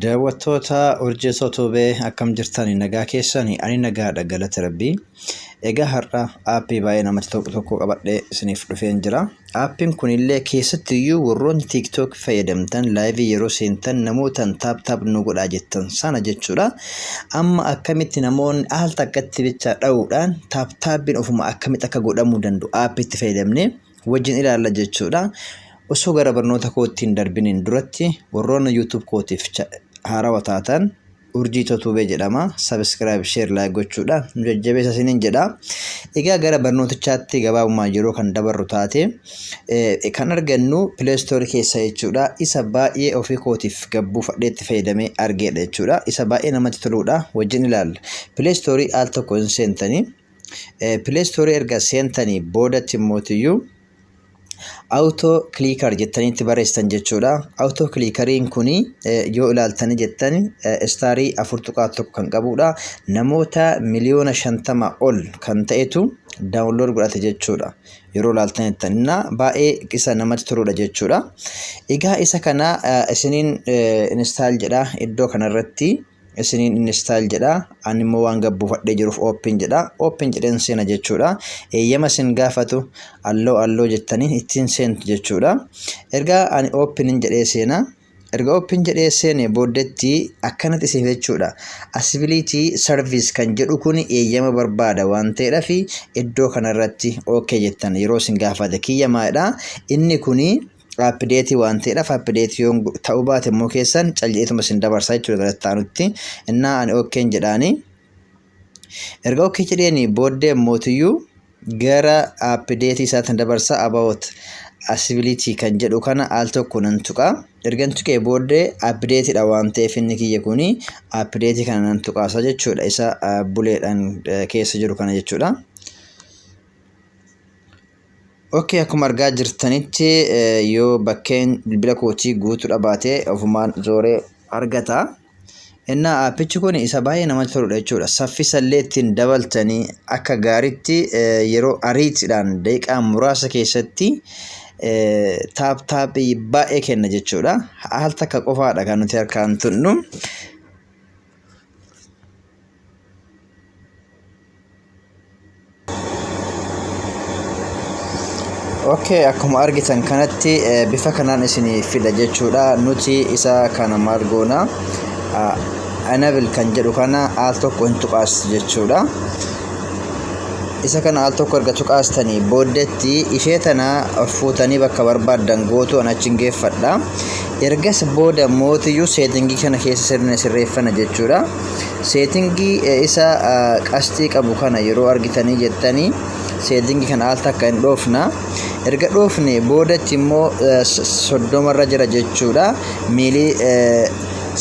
Daawwattoota Urjeessoo Tuubee akkam jirtani nagaa keessani ani nagaadha galata rabbii. Egaa har'a aappii baay'ee namatti tolu tokko qabadhee isiniif dhufeen jira. Aappiin kunillee keessattiyyuu warroonni TikTok fayyadamtan laayivii yeroo seentan namootaan taap taap nu godhaa jettan sana jechuudha. Amma akkamitti namoonni al takkatti bicha dha'uudhaan taap taappiin ofuma akkamitti akka godhamuu danda'u aappiitti fayyadamnee wajjin ilaalla jechuudha. Osoo gara barnoota kootti hin darbiniin duratti warroonni YouTube kootiif haarawa taatan Urjii Totubee jedhama. Subscribe, share, like gochuudhaan nu jajjabeessa isiniin jedha. Egaa gara barnootichaatti gabaabumaan yeroo kan dabarru taate kan argannu Play Store keessa jechuudha. Isa baay'ee ofii kootiif gabbuufadhee itti fayyadamee argeedha jechuudha. Isa baay'ee namatti toluudha wajjin ilaalla. Play Store al tokko hin seentanii. Play Store erga seentanii boodatti immootiyyuu Auto clicker jettanii itti barreessitan jechuudha. Auto clickeriin kun yoo ilaaltanii jettan istaarii 4.1 kan qabudha. Namoota miliyoona 50 ol kan ta'etu download godhate jechuudha. Yeroo ilaaltan jettan innaa baay'ee isa namatti toludha jechuudha. Egaa isa kana isiniin install jedha iddoo kanarratti. Isiniin install jedha. Ani immoo waan gabbuufadhee jiruuf open jedha. Open jedheen seena jechuudha. Eeyyama isin gaafatu alloo alloo jettanii ittiin seentu jechuudha. Erga ani open jedhee seena. Erga open jedhee seene booddetti akkanatti isin jechuudha. Accessibility service kan jedhu kun eeyyama barbaada waan ta'eedhaaf iddoo kanarratti okay jettan yeroo isin gaafate kiyya maalidha. Inni kuni update waan ta'eedhaaf update yoo ta'uu baate immoo keessan calleetuma isin dabarsaa jechuudha gara itti aanutti. Innaa ani okeen jedhaani. Erga okay jedheeni booddee mootiyyuu gara update isaatti dabarsa about accessibility kan jedhu kana al tokko nan tuqa. Ergan tuqee booddee update dha waan ta'eef inni kiyya kuni update kana nan tuqaasa jechuudha. Isa buleedhaan keessa jiru kana jechuudha. Ok akkuma argaa jirtanitti yoo bakkeen bilbila kootii guutuu baate ofumaan zooree argata. Innaa aappichi kun isa baay'ee namatti toludha jechuudha. Saffisa illee ittiin dabaltanii akka gaariitti yeroo ariitiidhaan daqiiqaa muraasa keessatti taap taaphii baay'ee kenna jechuudha. Al takka qofaadha kan nuti harkaan tunnu. Okay, akkuma argitan kanatti bifa kanaan isinii fida jechuudha. Nuti isa kana maal goona? Enable kan jedhu kana al tokko hin tuqaastu jechuudha. Isa kana al tokko erga tuqaastanii booddeetti ishee tana fuutanii bakka barbaaddan gootu an achi hin geeffadha. Ergas booda mootiyyuu seetingii kana keessa sirna sirreeffana jechuudha. Seetingii isa qasxii qabu kana yeroo argitanii jettanii seetingii kana al takka hin dhoofna. Erga dhoofne boodatti immoo 30rra jira jechuudha. Miilii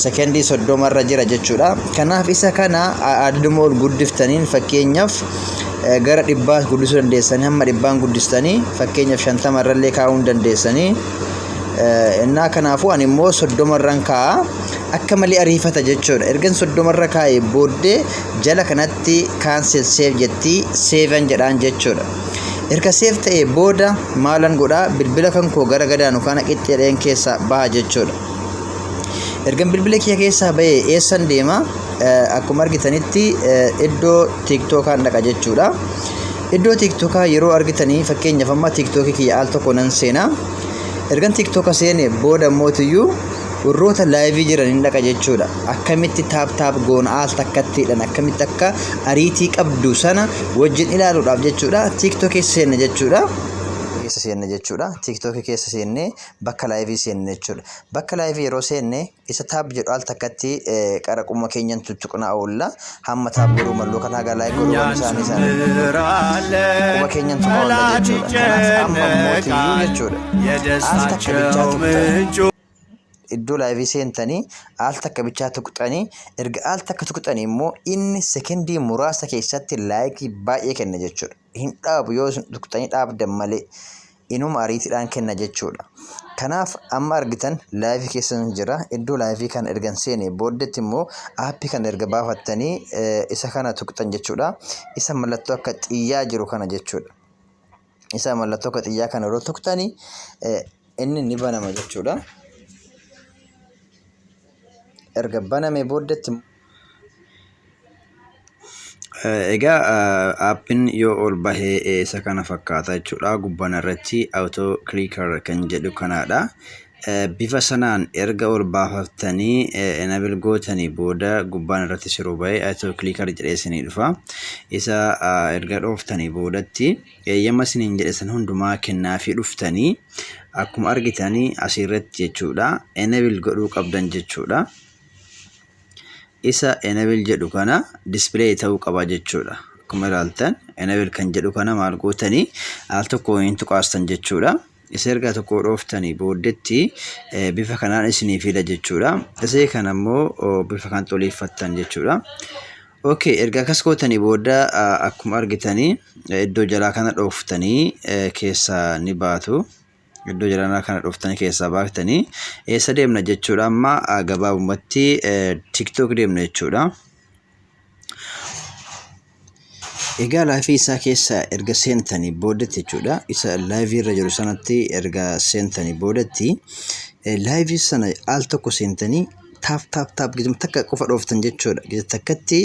sekendii 30rra jira jechuudha. Kanaaf isa kana adaduma ol guddiftaniin fakkeenyaaf gara dhibbaa guddisuu dandeessanii hamma dhibbaan guddistanii fakkeenyaaf 50rrallee kaa'uu hin dandeessanii. Innaa kanaafuu ani immoo 30rran kaa'a. Akka malee ariifata jechuudha. Ergan 30rra kaa'ee booddee jala kanatti cancel save jetti savean jedhaan jechuudha. Erga save ta'ee booda maalan godhaa bilbila kan koo gara gadaanu kana qixxeedheen keessaa baha jechuudha. Ergan bilbila kiyya keessaa bahee eessan deema? Akkuma argitanitti iddoo tiiktookaan dhaqa jechuudha. Iddoo tiiktookaa yeroo argitanii fakkeenyaaf amma tiiktookii kiyya al tokko nan seena. Ergan tiiktooka seene booda mootiyyuu warroota laayivii jiran hin dhaqa jechuudha. Akkamitti taap taap goona al takkattiidhaan akkamitti akka ariitii qabdu sana wajjin ilaaluudhaaf jechuudha. Tiiktookii keessa seenna jechuudha. Keessa seenna jechuudha. Tiiktookii keessa seennee bakka laayivii seenne jechuudha. Bakka laayivii yeroo seenne isa taap jedhu al takkatti qara quma keenyan tuttuqnaa oolla. Hamma taap godhuu malluu kan haga laayik godhuu waan isaanii isaanii quba keenyan tuqaa oolla jechuudha. Kanaaf amma mootiyyuu jechuudha. Al takka bichaa tuqxanii iddoo laayivii seentanii al takka bichaa tuqxanii erga al takka tuqxanii immoo inni sekendii muraasa keessatti laayikii baay'ee kenna jechuudha. Hin dhaabu yoo isin tuqxanii dhaabdan malee. Inuma ariitiidhaan kenna jechuudha. Kanaaf amma argitan laayivii keessan jira. Iddoo laayivii kana ergan seene booddeetti immoo aappii kana erga baafattanii isa kana tuqxan jechuudha. Isa mallattoo akka xiyyaa jiru kana jechuudha. Isa mallattoo akka xiyyaa kana yeroo tuqxanii inni ni banama jechuudha. Erga baname booddetti, egaa aappiin yoo ol bahee isa kana fakkaata jechuudha. Gubbaan irratti auto clicker kan jedhu kanaadha. Bifa sanaan erga ol baafattanii enable gootanii booda, gubbaan irratti siruu bahee auto clicker jedhee isinii dhufa. Isa erga dhooftanii boodatti, eeyyama isiniin jedhe san hundumaa kennaafii dhuftanii, akkuma argitanii asirratti jechuudha, enable godhuu qabdan jechuudha. Isa enable jedhu kana display ta'uu qaba jechuudha. Akkuma ilaaltan, enable kan jedhu kana maal gootanii, al tokko hin tuqaastan jechuudha. Isa erga tokko dhooftanii booddetti bifa kanaan isinii fida jechuudha. Isee kana immoo bifa kan toleeffattan jechuudha. Okay, erga akkas gootanii booda, akkuma argitanii iddoo jalaa kana dhooftanii keessaa ni baatu. Iddoo jalaa kana dhooftanii keessaa baaftanii eessa deemna jechuudha? Amma gabaabumatti TikTok deemna jechuudha. Egaa live isaa keessa erga seentanii boodatti jechuudha. Isa live irra jiru sanatti erga seentanii boodatti, live sana al tokko seentanii tap tap tap gizuma takka qofa dhooftan jechuudha. Giza takkatti,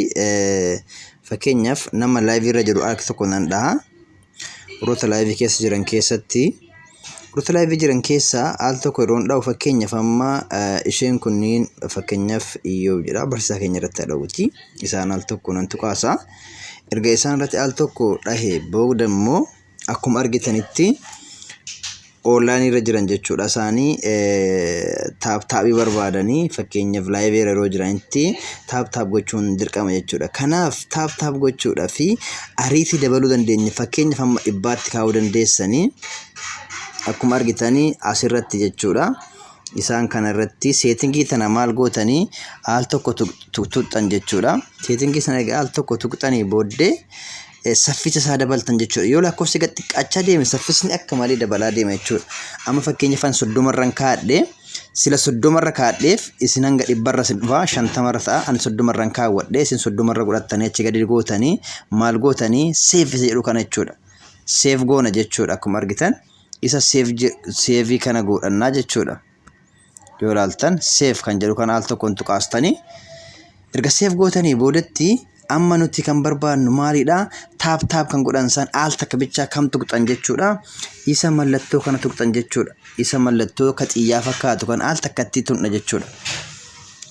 fakkeenyaaf, nama live irra jiru al tokko nan dhaha. Warroota live keessa jiran keessatti, warroota live jiran keessaa al tokko yeroo dha'u, fakkeenyaaf amma isheen kunniin, fakkeenyaaf Iyyoob jedha, barsiisaa keenya irratti haa dha'uuti. Isaan al tokko nan tuqaasa. Erga isaan irratti al tokko dhahe booda immoo, akkuma argitanitti online irra jiran jechuudha. Isaanii tap tapii barbaadanii, fakkeenyaaf live yeroo jiranitti tap tap gochuun dirqama jechuudha. Kanaaf tap tap gochuudhaa fi ariitii dabaluu dandeenya. Fakkeenyaaf hamma 100tti kaa'uu dandeessanii, akkuma argitanii asirratti jechuudha. Isaan kana irratti setting tana maal gootanii, al tokko tuqxan jechuudha. Setting sana egaa al tokko tuqxanii booddee saffisa isaa dabaltan jechuudha. Yoo lakkoofsi gad xiqqaachaa deeme, saffisni akka malee dabalaa deema jechuudha. Amma fakkeenyaaf an 30rran kaa'adhe, sila 30rra kaa'adheef isin hanga 100rra isin dhufaa, 50rra ta'a. Ani 30rran kaawwadhe, isin 30rra godhattanii achi gadi gootanii maal gootanii, save isa jedhu kana jechuudha. Save goona jechuudha. Akkuma argitan isa save kana godhannaa jechuudha. Yoo ilaaltan, save kan jedhu kana al tokkoon tuqaastanii, erga save gootanii boodatti, amma nuti kan barbaannu maalidha? Tap tap kan godhan san al takka bichaa kam tuqxan jechuudha? Isa mallattoo kana tuqxan jechuudha. Isa mallattoo ka xiyyaa fakkaatu kan al takkatti tuqna jechuudha.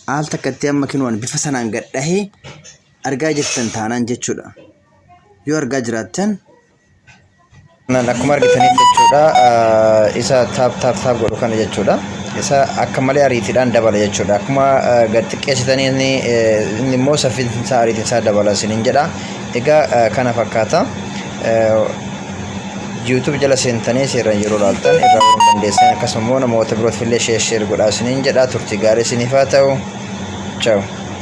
Al takkatti amma kinuun bifa sanaan gadhahee argaa jirtan taanaan jechuudha. Yoo argaa jiraattan, akkuma argitanitti jechuudha, isa tap tap tap godhu kana jechuudha. Isa akka malee ariitiidhaan dabala jechuudha. Akkuma gad xiqqeessitanii inni immoo saffisni isaa, ariitiin isaa dabala isiniin jedha. Egaa kana fakkaata. YouTube jala seentanii seeraan yeroo ilaaltan irraa baruu dandeessan. Akkasuma immoo namoota birootif illee share share godhaa isiniin jedha. Turtii gaarii isiniif haa ta'u. Ciao.